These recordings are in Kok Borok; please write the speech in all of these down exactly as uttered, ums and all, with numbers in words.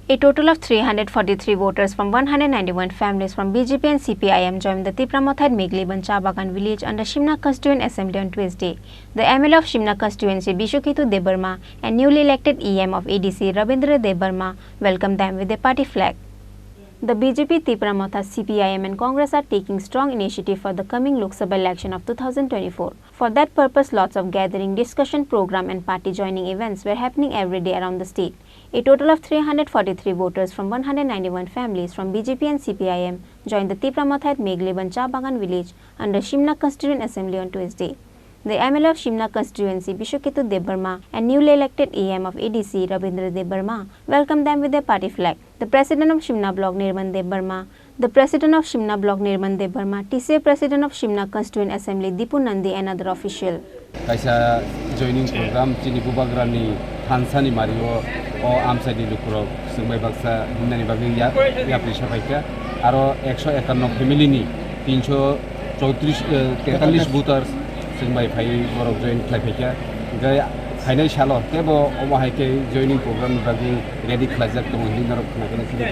A total of three hundred forty-three voters from one hundred ninety-one families from B J P and C P I M joined the Tipra Motha at Megliban Cha Bagan village under Simna Constituent Assembly on Tuesday. The M L A of Simna constituency Bishuketu Debbarma and newly elected E M of A D C Rabindra Debbarma welcomed them with a party flag. The B J P, Tipra Motha, C P I M and Congress are taking strong initiative for the coming Lok Sabha election of two thousand twenty-four. For that purpose, lots of gathering, discussion program and party joining events were happening every day around the state. A total of three hundred forty-three voters from one hundred ninety-one families from B J P and C P I M joined the Tipra Motha at Megliban Cha Bagan village under Simna Constituent Assembly on Tuesday. The M L A of Simna constituency, Bishuketu Debbarma, and newly elected E M of A D C, Rabindra Debbarma, welcomed them with a party flag. The president of Simna block, Nirman Debbarma, the president of Simna block, Nirman Debbarma, T C A president of Simna constituent assembly, Dipu Nandi, and other official. Kaisa joining program chini bubagrani thansani mario o amchaini lukurok chwngbai baksa himnani bagwi ya-, yapri sapaikha. Aro ekso ekanno family ni tinso chowtrish, eh, tetalis voters chwngbai phai borok join khlai phaikha. Hingke phainai salo tebo omo hai khe joining program ni bagwi ready khlaijak tongo hinwi norok khna khna chini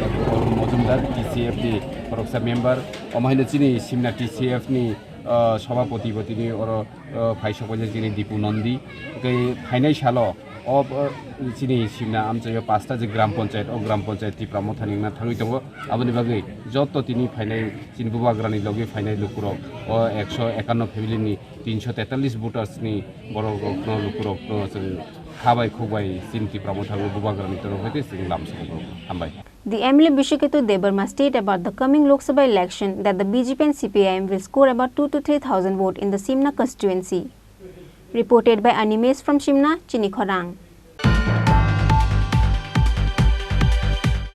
Mojumdar T C F ni khoroksa member. Omo haino chini Simna T C F ni, ah, sabhapati bo tini oro, ah, phai sokpaijak chini Dipu Nandi. Hingke phainai salo o, o, chini Simna amchaio pasta je gram panchayat, o gram panchayat Tipra Motha ni wngna thangwi tongo. Aboni bagwi joto tini phainai chini bubagrani logi phainai lukurok o ekso ekanno family ni tinso tetalis voters ni borok rokno lukurokno chwng habai khukbai chini Tipra Motha bubagrani torof hwnkhe chwng lamsok hambai. The M L A Bishuketu Debbarma stated about the coming Lok Sabha election that the B J P and C P I M will score about two to three thousand vote in the Simna constituency. Reported by Animesh from Simna, Chini Khorang.